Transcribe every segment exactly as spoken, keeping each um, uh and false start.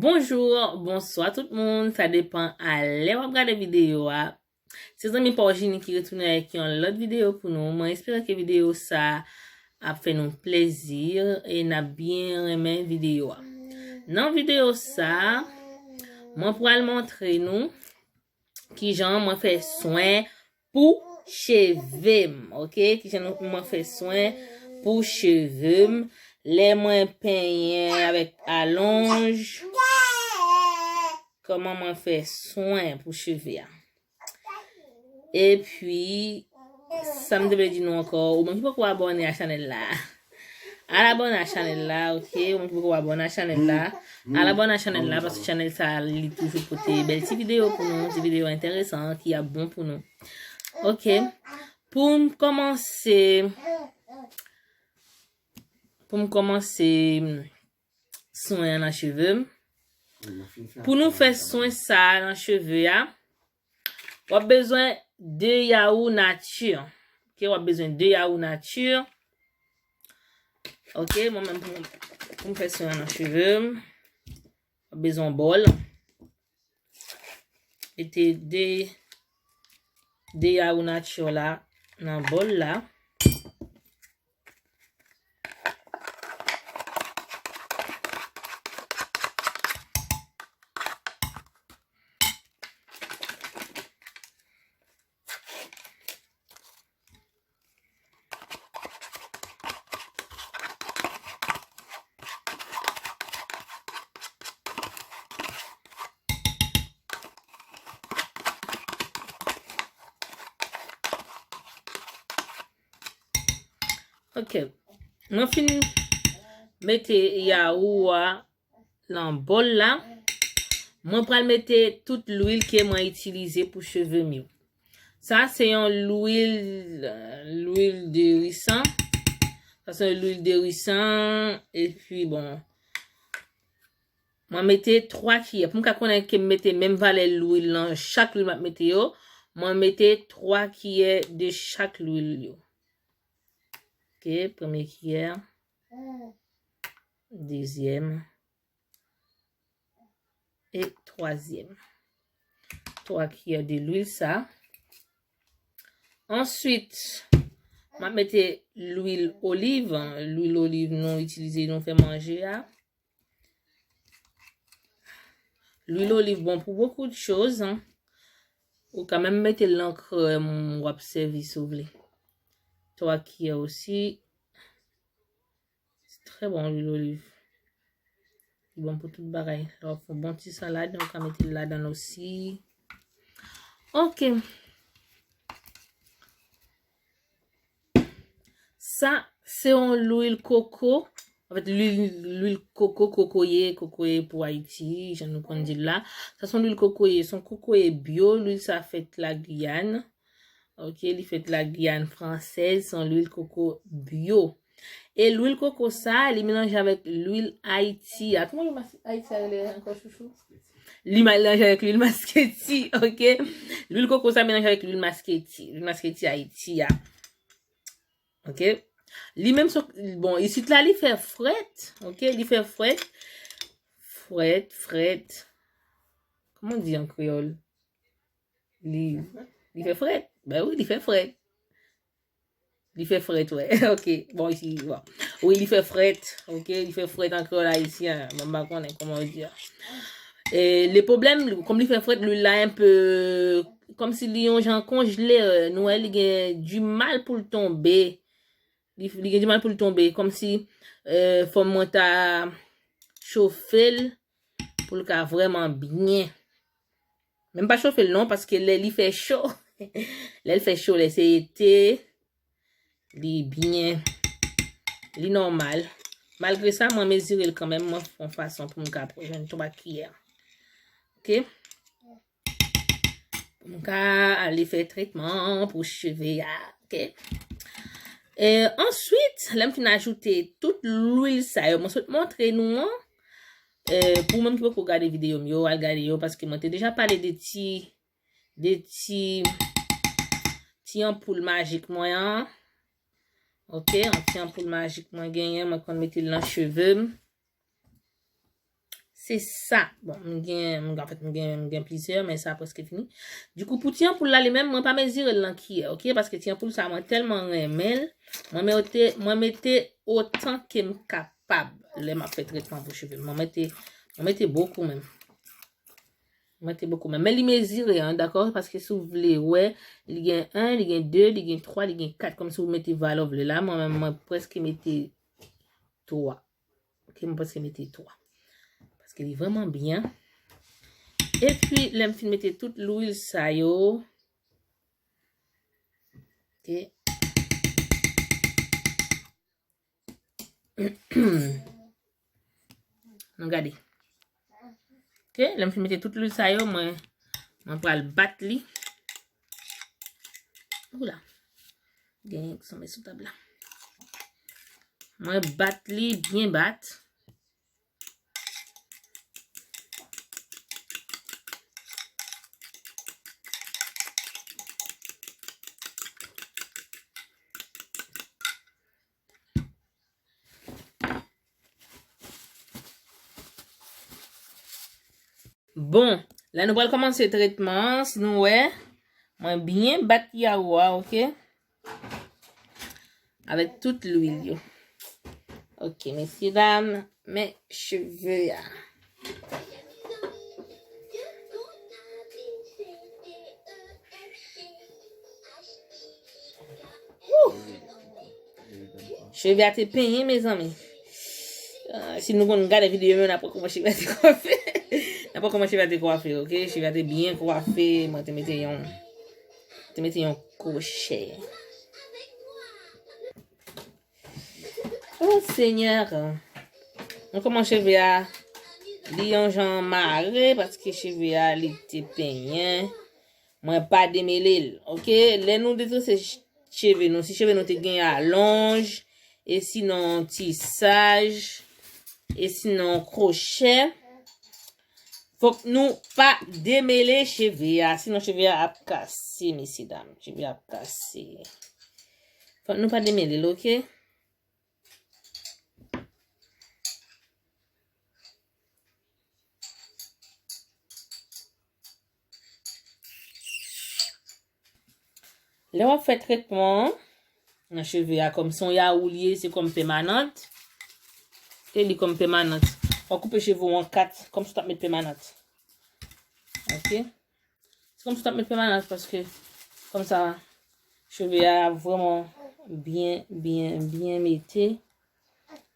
Bonjou, bonswa tout moun, sa depan a lè w ap gade videyo a. Se zanmi pa w Jini ki retounen avèk yon lòt videyo pou nou. Mwen espere ke videyo sa ap fè nou plezi e n ap byen renmen videyo a. Nan videyo sa, mwen pral montre nou kijan mwen fè swen pou cheve m, ok? Kijan nou, mwen fè swen pou cheve m. Lè mwen penyen avèk alonj, kòman mwen fè swen pou cheve a. Epi, sa m te vle di nou ankò, ou menm ki poko abòne a chanèl la, al abòne a chanèl la, ok? Ou menm ki poko abòne a chanèl la, al abòne a chanèl la, paske chanèl sa, li toujou pote bèl ti videyo pou nou, ti videyo enteresan, ki ap bon pou nou. Ok. Pou m kòmanse, pou m kòmanse swen an nan cheve m. Pou nou fè swen sa a nan cheve a, w ap bezwen de yaou nati. Ok, w ap bezwen de yaou nati. Ok, mwen menm pou, pou m fè swen an nan cheve m, w ap bezwen yon bòl. Mete de, de yaou nati la nan bòl la. Ok. Mwen fin mete yaou a nan bòl la. Mwen pral mete tout lwil ke mwen itilize pou cheve m yo. Sa se yon lwil, lwil de risan. Sa se yon lwil de risan. Epi bon, mwen mete twa kiyè. Pou m ka konnen ke m mete menm valè lwil nan chak lwil m ap mete yo, mwen mete twa kiyè de chak lwil yo. Ok, premye kiyè, dezyèm e twazyèm. Twa kiyè de lwil sa. Answit, m ap mete lwil oliv, lwil oliv nou itilize nou fè manje a. Lwil oliv bon pou beaucoup de choses, hein. Ou ka menm mete l nan krèm w ap sèvi si w vle. Twa kiyè osi. Se trè bon lwil oliv. Li bon pou tout bagay. Lè w ap fè yon bon ti salad, ou ka mete l ladan l osi. Ok. Sa, se yon lwil koko. Anfèt, lwil, lwil koko, kokoye, kokoye pou Ayiti, jan nou konn di l la. Sa se yon lwil kokoye, se yon kokoye byo. Lwil sa fèt la Giyàn. Ok, li fèt la Giyàn fransèz, se yon lwil koko byo. E lwil koko sa, li melanje avèk lwil Ayiti a. Kòman lwil mas-, Ayiti a rele ankò, chouchou? Li melanje avèk lwil masketi, ok? Lwil koko sa melanje avèk lwil masketi. Lwil masketi Ayiti a. Ok? Li menm se, bon, isit la, li fè frèt, ok? Li fè frèt. Frèt, frèt. Kòman di an kreyòl? Li, li fè frèt. Ben wi, li fè frèt. Li fè frèt, wè. Ok. Bon, isi, bon. Wi, li fè frèt. Ok, li fè frèt an kreyòl ayisyen. Mwen pa konnen kòman yo di a. E le pwoblèm, kòm li fè frèt, lwil la enpe, kòmsi li yon jan konjle, nou wè, li gen di mal pou l tonbe. Li, li gen di mal pou l tonbe, kòmsi, e, fò mwen ta chofe l pou l ka vrèman byen. Men m pa chofe l non, paske lè li fè cho, lè l fè cho, lè se ete, li byen, li nòmal. Malgre sa, mwen mezire l kanmenm, mwen fè yon fason pou m ka jwenn twa kiyè. Ok? Pou m ka ale fè tretman pou cheve a, ok? E, answit, lè m fin ajoute tout lwil sa yo, mwen sot montre nou an, e, pou ou menm ki poko gade videyo m yo, al gade yo, paske mwen te deja pale de ti, de ti, ti anpoul majik mwen an. Ok, yon ti anpoul majik mwen genyen, mwen konn mete l nan cheve m. Se sa. Bon, m gen, m, anfèt, m gen, m gen plizyè, men sa prèske fini. Dikou, pou ti anpoul la, li menm, mwen pa mezire l nan kiyè, oke? Paske ti anpoul sa, mwen tèlman renmen l. Mwen mete, mwen mete otan ke m kapab lè m ap fè tretman pou cheve m. Mwen mete, mwen mete bokou menm. Mwen mete bokou menm. Men li mezire, an, dakò? Paske si w vle wè, li gen en, li gen de, li gen twa, li gen kat. Kòmsi w mete valè w vle la. Mwen menm, mwen prèske mete twa. Oke, mwen prèske mete twa. Paske li vrèman byen. Epi, lè m fin mete tout lwil sa yo, oke. Nou gade. Oke, lè m fin mete tout lwil sa yo, mwen, mwen pral bat li. Oula. Gen yon ki tonbe sou tab la. Mwen bat li, byen bat. Bon, la nou pral kòmanse tretman an, si nou wè, mwen byen bat yaou a, oke? Avèk tout lwil yo. Oke, mesye dam, men cheve a. Wouh! Cheve a te penyen, mezanmi. Ah, si nou konn gade videyo m yo, n ap wè kòman cheve a te kwafe. N ap wè kòman cheve a te kwafe, oke? Cheve a te byen kwafe, mwen te mete yon, te mete yon kwochè. Oh, Senyè. Mwen kòman cheve a, li yon jan mare, paske cheve a, li te penyen. Mwen pa demele l, oke? Lè nou detrese ch-, cheve nou, si cheve nou te gen alonj, e sinon tisaj, e sinon kwochè, fòk nou pa demele cheve a, sinon cheve a ap kase, mesye dam. Cheve a ap kase. Fòk nou pa demele l, oke? Lè w ap fè tretman an nan cheve a, kòm se yon yaou li ye, se kòm pèmanant. E li kòm pèmanant. W ap koupe cheve w an kat, kòm si w t ap met pèmanant. Oke? Se kòm si w t ap met pèmanant, paske kòm sa, cheve a ap vrèman byen, byen, byen mete.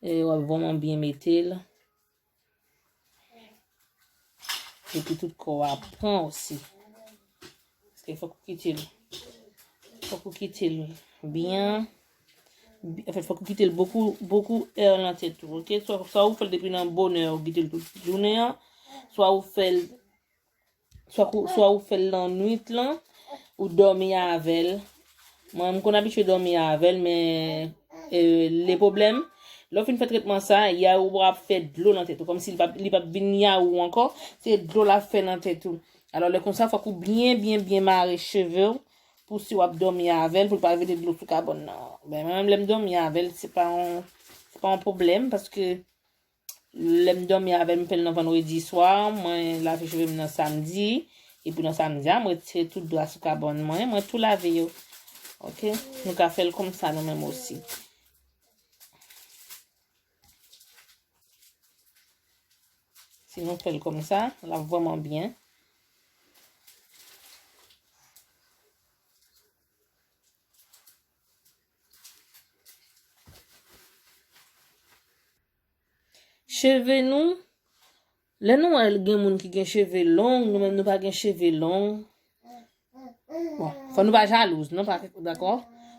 E w ap vrèman byen mete l. Epi tout kò a pran osi. Paske fòk ou kite l. Fòk ou kite l byen. Bi-, anfèt, fòk ou kite l bokou, bokou è nan tèt ou, oke? Swa, swa ou fè l depi nan bonè, ou kite l tout jounen an, swa ou fè l, swa ou, swa ou fè l nan nwit lan, ou dòmi avè l. Mwen, m konn abitye dòmi avè l, men, e, le pwoblèm, lè w fin fè tretman sa, yaou w ap fè dlo nan tèt ou, kòmsi li p ap, li p ap vin yaou ankò, se dlo l ap fè nan tèt ou. Alò, lè konsa, fòk ou byen, byen, byen mare cheve w pou si w ap dòmi avè l, pou l pa vide dlo sou kabòn nan. Ben, mwen menm, lè m dòmi avè l, se pa yon, se pa yon pwoblèm, paske lè m dòmi avè l, m fè l nan vandredi swa, mwen lave cheve m nan samdi, epi nan samdi a, m retire tout dra sou kabòn mwen, mwen tou lave yo. Oke? Nou ka fè l konsa nou menm osi. Si nou fè l konsa, l ap vrèman byen. Cheve nou, lè nou wè gen moun ki gen cheve long, nou menm nou pa gen cheve long. Bon, fò nou pa jalouz, non, pa, dakò?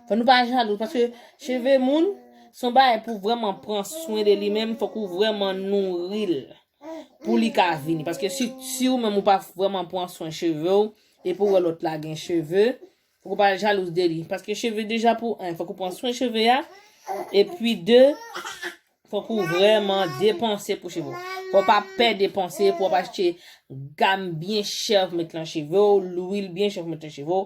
Fò nou pa jalouz, paske cheve moun, se yon bagay pou vrèman pran swen de li menm, fòk ou vrèman nouri l pou li ka vini. Paske si, si ou menm ou pa vrèman pran swen cheve w, epi ou wè lòt la gen cheve, fòk ou pa jalouz de li. Paske cheve deja pou en, fòk ou pran swen cheve a, epi de, fòk ou vrèman depanse pou cheve w. Fò w pa pè depanse pou w ap achte gam byen chè pou met nan cheve w, lwil byen chè pou met nan cheve w.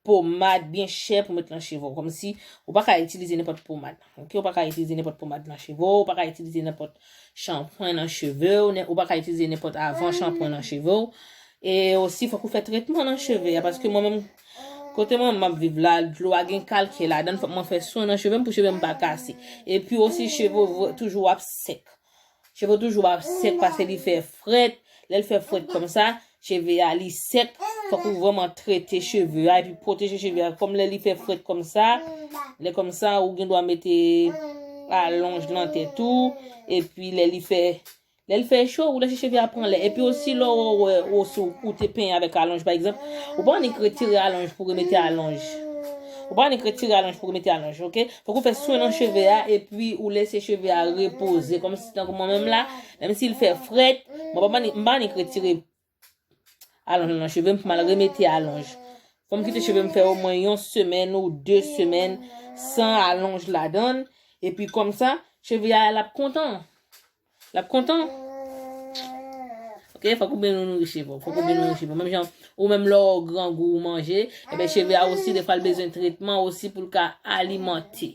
pomad byen chè pou met nan cheve w. Kòmsi ou pa ka itilize nenpòt pomad. Ok, ou pa ka itilize nenpòt pomad nan cheve w, ou pa ka itilize nenpòt shanpwen nan cheve w, ou pa ka itilize nenpòt avan shanpwen nan cheve w. E osi, fòk ou fè tretman nan cheve a, paske mwen menm, kote mwen m ap viv la, dlo a gen kalkè ladan l, fòk mwen fè swen nan cheve m pou cheve m pa kase. Epi osi, cheve w toujou ap sèk. Cheve w toujou ap sèk paske li fè frèt. Lè l fè frèt kòmsa, cheve a li sèk. Fòk ou vrèman trete cheve a epi pwoteje cheve a. Kòm lè li fè frèt kòmsa, lè kòmsa, ou gen dwa mete alonj nan tèt ou. Epi lè li fè, lè l fè cho, ou lèse cheve a pran lè. Epi osi, lè w wè, ou, si w, ou te penyen avèk alonj, pa egzanp, ou pa annik retire alonj pou remete alonj. Ou pa annik retire alonj pou remete alonj, ok? Fòk ou fè swen nan cheve a, epi ou lèse cheve a repoze. Kòmsi tankou mwen menm la, menm si l fè frèt, mwen pa annik, m pa annik retire alonj nan cheve m pou m al remete alonj. Fò m kite cheve m fè omwen yon semèn ou de semèn san alonj ladan l, epi kòmsa, cheve a l ap kontan. L ap kontan. Ok, fòk ou byen nouri cheve w. Fòk ou byen nouri cheve w. Menm jan, ou menm lè w grangou ou manje, ebyen cheve a osi, defwa l bezwen tretman osi pou l ka alimante.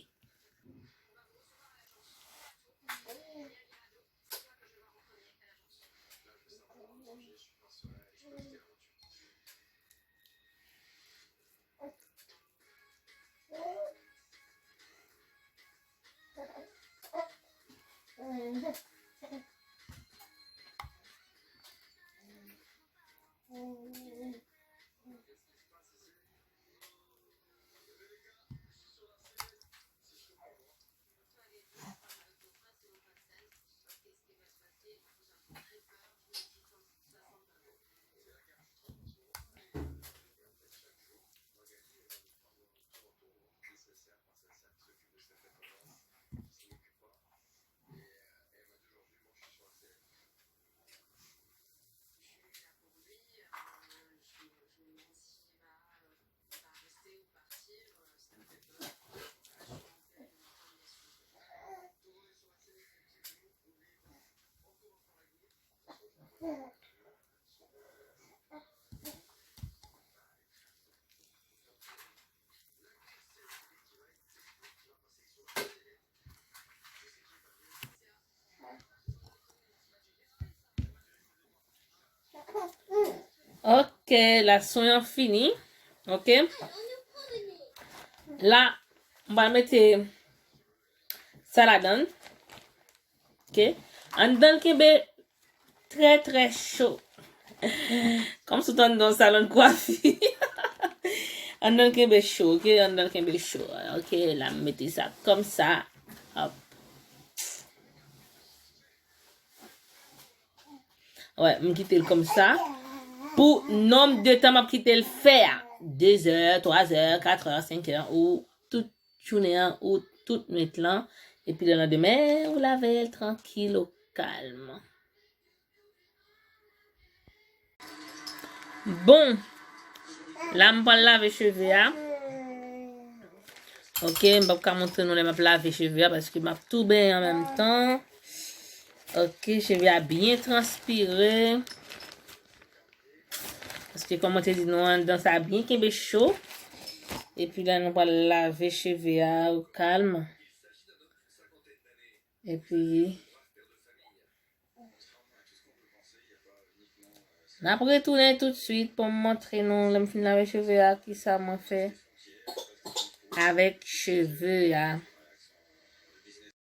Ok, la swen an fini. Ok. La, m pral mete sa ladan l. Ok. Anndan l kenbe trè, trè cho. Kòmsi w t anndan yon salon de kwafi. Anndan l kenbe cho, ok? Anndan l kenbe cho. Ok, la m mete sa kòmsa. Hop. Wè, m kite l kòmsa. Pou nonb de tan m ap kite l fè a. De zè, twa zè, kat è, senk è, ou tout jounen an, ou tout nwit lan. Epi lelandemen, ou lave l trankil, o kalm. Bon, la m pral lave cheve a. Ok, m p ap ka montre nou lè m ap lave cheve a, paske m ap tou benyen an menm tan. Ok, cheve a byen transpire. Paske, kòm mwen te di nou, anndan sa byen kenbe cho. Epi la, nou pral lave cheve a o kalm. Epi, n ap retounen toutswit pou m montre nou, lè m fin lave cheve a, kisa mwen fè avèk cheve a.